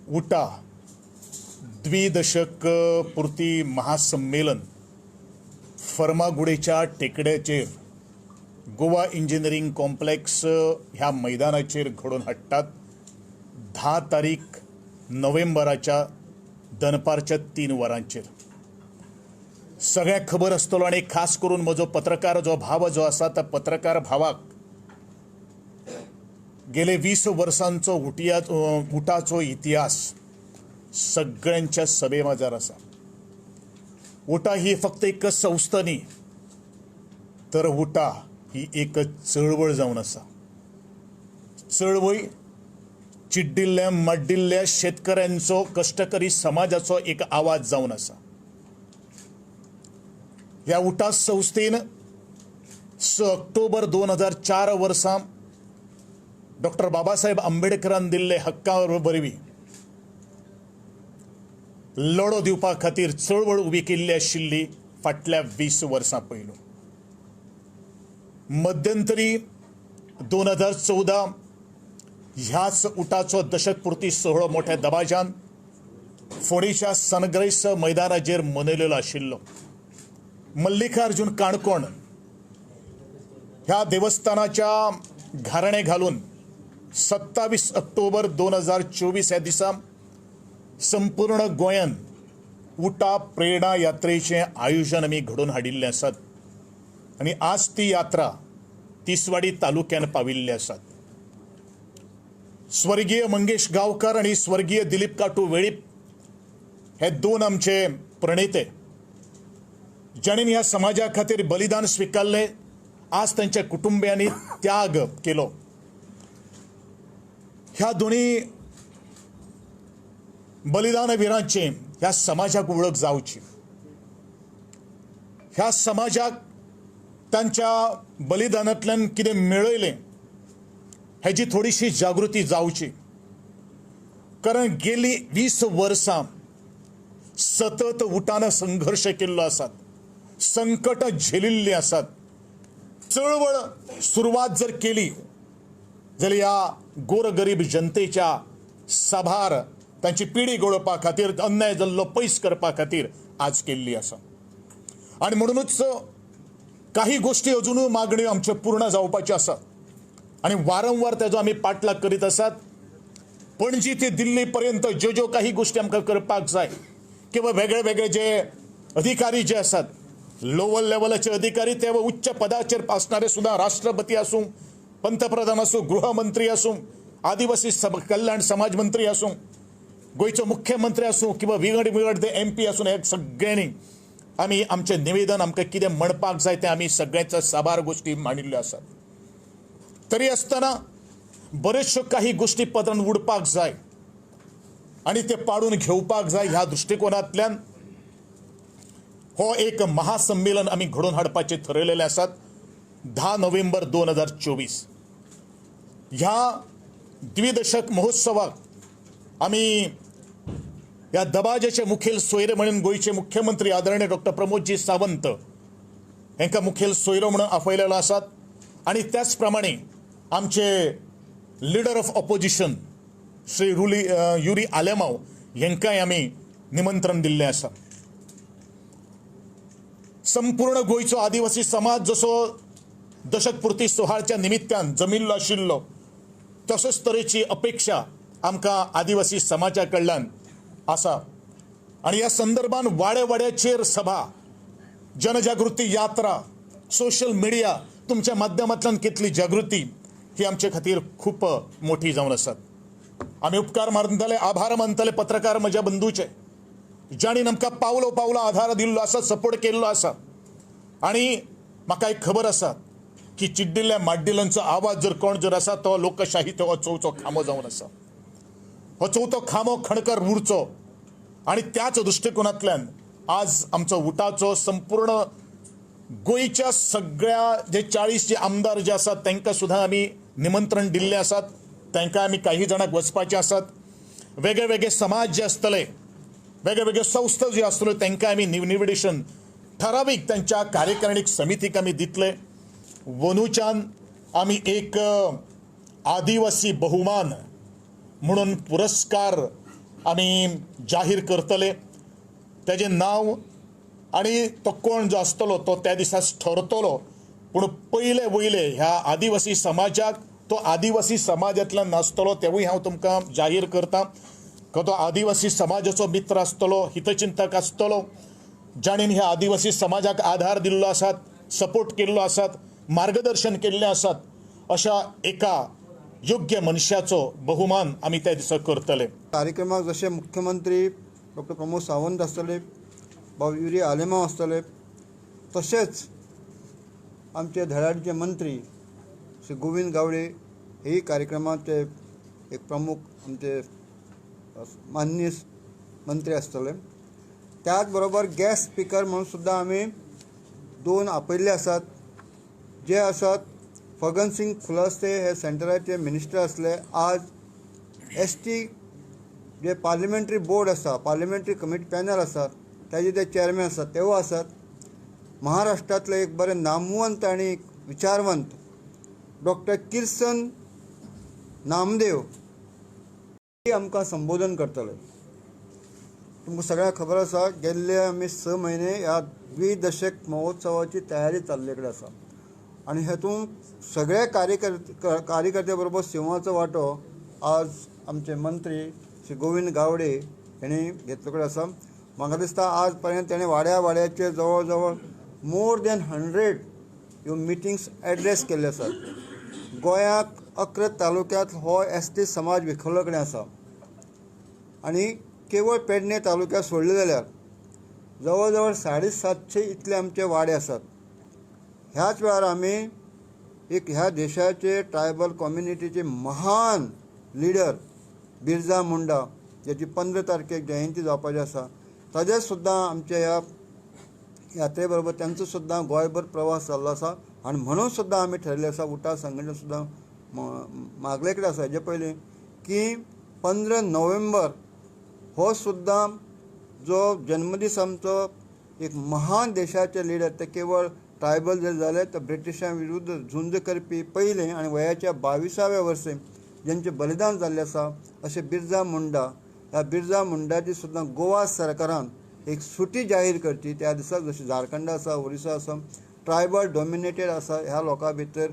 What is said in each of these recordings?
उटा द्विदशक Purty महासंमेलन फर्मागुडेच्या टेकड्याचेर Goa engineering complex ह्या मैदानाचेर घडोवन हाडटात. 10 तारीख नोव्हेंबराच्या दनपारच्या 3 वरांचेर. सगळ्यांक खबर आसतलो आनी खास करून म्हजो पत्रकार जो भाव जो आसा त्या पत्रकार भावाक गेले 20 वर्सांचो उटाचो इतिहास सगळ्यांच्या सभेमाजार आसा. उटा ही फक्त एक संस्था न्ही, तर उटा ही एक चळवळ जावन आसा. चळवळ चिड्डिल्ल्या माड्डिल्ल्या शेतकऱ्यांचो, कश्टकरी समाजाचो एक आवाज जावन आसा. ह्या उटा संस्थेन 6 ऑक्टोबर 2004 वर्सा डॉक्टर बाबासाहेब आंबेडकरान दिल्ले हक्का वरवीं लढो दिवपा खातीर चळवळ उबी केल्ली आशिल्ली फाटल्या 20 वर्सां पयलू. मध्यंतरी 2014 ह्याच उटाचो दशकपुर्ती सोहळो मोठ्या दबाज्यान फोंडेच्या सनग्रेस मैदानाचेर मनयलेलो आशिल्लो. मल्लिकार्जून काणकोण ह्या देवस्थानाच्या घाराणे घालून 27 ऑक्टोबर 2024 ह्या दिसा संपूर्ण गोंयान उटा प्रेरणा यात्रेचें आयोजन आमी घडोवन हाडिल्लें आसात आनी आज ती यात्रा तिसवाडी तालुक्यान पाविल्ली आसात. स्वर्गीय मंगेश गांवकर आनी स्वर्गीय दिलीप काटू वेळीप हे 2 आमचे प्रणेते जाणीं ह्या समाजा खातीर बलिदान स्विकारलें, आज तांच्या कुटुंबियांनी त्याग केलो. ह्या दोन्ही बलिदानवीरांचे ह्या समाजाक वळख जावची, ह्या समाजाक तांच्या बलिदानांतल्यान कितें मेळयलें हेजी थोडीशी जागृती जावची. कारण गेली 20 वर्सां सतत उटान संघर्श केल्लो आसात, संकट झेलिल्लीं आसात. चळवळ सुरवात जर केली जाल्यार ह्या गोरगरीब जनतेच्या साबार तांची पिढी गोळोवपा खातीर, अन्याय जाल्लो पयस करपा खातीर आज केल्ली आसा. आनी म्हणुनूच काही गोश्टी अजुनूय मागण्यो आमच्यो पूर्ण जावपाच्यो आसात आनी वारंवार तेजो आमी पाठलाग करीत आसात. पणजी ते दिल्ली पर्यंत ज्यो ज्यो काही गोश्टी आमकां करपाक जाय किंवा वेगळे वेगळे जे अधिकारी जे आसात, लोवर लेवलाचे अधिकारी ते उच्च पदाचेर आसणारे सुद्दां, राष्ट्रपती आसूं, पंतप्रधान आसूं, गृहमंत्री आसूं, आदिवासी कल्याण समाज मंत्री आसूं, गोंयचो मुख्यमंत्री आसूं किंवा विंगड विंगड ते एम पी आसूं, हे सगळ्यांनी आमी आमचें निवेदन आमकां कितें म्हणपाक जाय तें आमी सगळ्यांच्या साबार गोश्टी मांडिल्ल्यो आसात. तरी आसतना बऱ्योचश्यो काही गोश्टी पदरान उडपाक जाय आनी ते पाडून घेवपाक जाय. ह्या दृश्टिकोनांतल्यान हो एक महासंमेलन आमी घडोवन हाडपाचें थरयलेलें आसात. 10 नोव्हेंबर 2024 ह्या द्विदशक महोत्सवाक आमी ह्या दबाज्याचे मुखेल सोयरे म्हणून गोंयचे मुख्यमंत्री आदरणीय डॉक्टर प्रमोदजी सावंत हांकां मुखेल सोयरो म्हणून आपयलेलो आसात. आनी त्याच प्रमाणे आमचे leader of opposition Shri Yuri Alemao हांकांय आमी निमंत्रण दिल्लें आसा. संपूर्ण गोंयचो आदिवासी समाज जसो दशकपुर्ती सुवाळ्याच्या निमित्तान जमिल्लो आशिल्लो तसोच तरेची अपेक्षा आमकां आदिवासी समाजा कडल्यान आसा. आनी ह्या संदर्भान वाड्या वाड्याचेर सभा, जनजागृती यात्रा, सोशल मिडिया तुमच्या माध्यमांतल्यान कितली जागृती ही आमचे खातीर खूब मोठी जावन आसात. आमी उपकार मानतले, आभार मानतले पत्रकार म्हज्या बंधूचे जांणी आमकां पावलो पावलो आधार दिल्लो आसा, सपोर्ट केल्लो आसा. आनी म्हाका एक खबर आसा की चिड्डिल्ल्या माड्डिल्यांचो आवाज जर कोण जर आसा तो लोकशाही तो चवथो खांबो जावन आसा. हो चवथो खांबो खणकर उरचो आनी त्याच दृश्टिकोनांतल्यान आज आमचो उटाचो संपूर्ण गोंयच्या सगळ्या जे 40 जे आमदार जे आसात तांकां सुद्दां आमी निमंत्रण दिल्लें आसात. तांकां आमी काही जाणांक वचपाचे आसात. वेगळे वेगळे समाज जे आसतले, वेगळे वेगळे संस्था ज्यो आसतल्यो तांकां आमी इन्विटेशन ठरावीक तांच्या कार्यकारिणीक समितीक आमी दितले. वनूच्यान आमी एक आदिवासी बहुमान म्हणून पुरस्कार आमी जाहीर करतले. तेजें नांव आनी तो कोण जो आसतलो तो त्या दिसा ठरतलो. पूण पयले वयले ह्या आदिवासी समाजाक तो आदिवासी समाजांतल्यान नासतलो तेवूय हांव तुमकां जाहीर करता. तो आदिवासी समाजाचो मित्र आसतलो, हितचिंतक आसतलो, जाणेन ह्या आदिवासी समाजाक आधार दिल्लो आसात, सपोर्ट केल्लो आसात, मार्गदर्शन केल्लें आसात, अशा एका योग्य मनशाचो बहुमान आमी त्या दिसा करतले. कार्यक्रमाक जशे मुख्यमंत्री डॉक्टर प्रमोद सावंत आसतले, बाब युरी आलेमांव आसतले, तशेंच आमचे धडाडीचे मंत्री श्री गोविंद गावडे हेय कार्यक्रमाचे एक प्रमुख आमचे माननीय मंत्री आसतले. त्याच बरोबर गेस्ट स्पिकर म्हणून सुद्दां आमी 2 आपयल्ले आसात, जे आसात फगन सिंग खुलस्ते हे सेंटराचे मिनिस्टर आसले. आज एस टी जे पार्लिमेंटरी बोर्ड आसा, पार्लिमेंटरी कमिटी पॅनल आसा, ताजे ते चेअरमॅन आसात, तेवूय आसात. महाराष्ट्रांतले एक बरे नामवंत आनी विचारवंत डॉक्टर किर्सन नामदेव हे आमकां संबोधन करतले. तुमकां सगळ्यांक खबर आसा, गेल्ले आमी 6 म्हयने ह्या द्विदशक महोत्सवाची तयारी चालले कडेन आसा आनी हेतून सगळे कार्यकर्त्या बरोबर सिंहाचो वांटो आज आमचे मंत्री श्री गोविंद गावडे हेणी घेतलो कडेन आसा. म्हाका दिसता आज पर्यंत तेणें वाड्या वाड्याचे जवळ जवळ मोर दॅन 100 ह्यो मिटिंग्स एड्रेस केल्ले आसात. गोंयांत 11 तालुक्यांत हो एस टी समाज विखुरलो कडेन आसा आनी केवळ पेडणे तालुक्यात सोडले जाल्यार जवळ जवळ 750 इतले आमचे वाडे आसात. ह्याच वेळार आमी एक ह्या देशाचे ट्रायबल कम्युनिटीचे महान लिडर बिरजा मुंडा ज्याची 15 तारखेक जयंती जावपाची आसा, ताजेर सुद्दां आमच्या ह्या यात्रे बरोबर तांचो सुद्दां गोंयभर प्रवास जाल्लो आसा आनी म्हणून सुद्दां आमी ठरयल्लें आसा, उटा संघटना सुद्दां मागले कडेन आसा हेजे पयलीं की 15 नोव्हेंबर हो सुद्दां जो जन्मदीस आमचो एक महान देशाचे लिडर, ते केवळ ट्रायबल जर जाले तर ब्रिटिशां विरुद्ध झुंज करपी पयले आनी वयाच्या 22व्या वर्से जेंचें बलिदान जाल्लें आसा अशें बिरजा मुंडा, ह्या बिरजा मुंडाची सुद्दां गोवा सरकारान एक सुटी जाहीर करची त्या दिसा. जशें झारखंड आसा, ओरिसा आसा, ट्रायबल डॉमिनेटेड आसा, ह्या लोकां भितर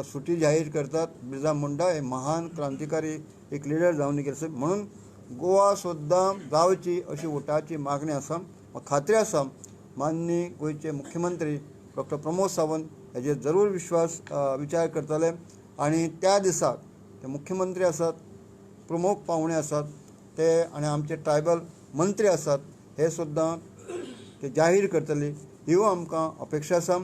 सुटी जाहीर करतात. बिरजा मुंडा हे महान क्रांतिकारी एक लिडर जावन गेले, म्हणून गोवा सुद्दां जावची अशी उटाची मागणी आसा. खात्री आसा माननीय गोंयचे मुख्यमंत्री डॉक्टर प्रमोद सावंत हेजेर जरूर विश्वास विचार करतले आनी त्या दिसाक ते मुख्यमंत्री आसात, प्रमुख पावणे आसात ते आनी आमचे ट्रायबल मंत्री आसात, हे सुद्दां ते जाहीर करतले ह्यो आमकां अपेक्षा आसा.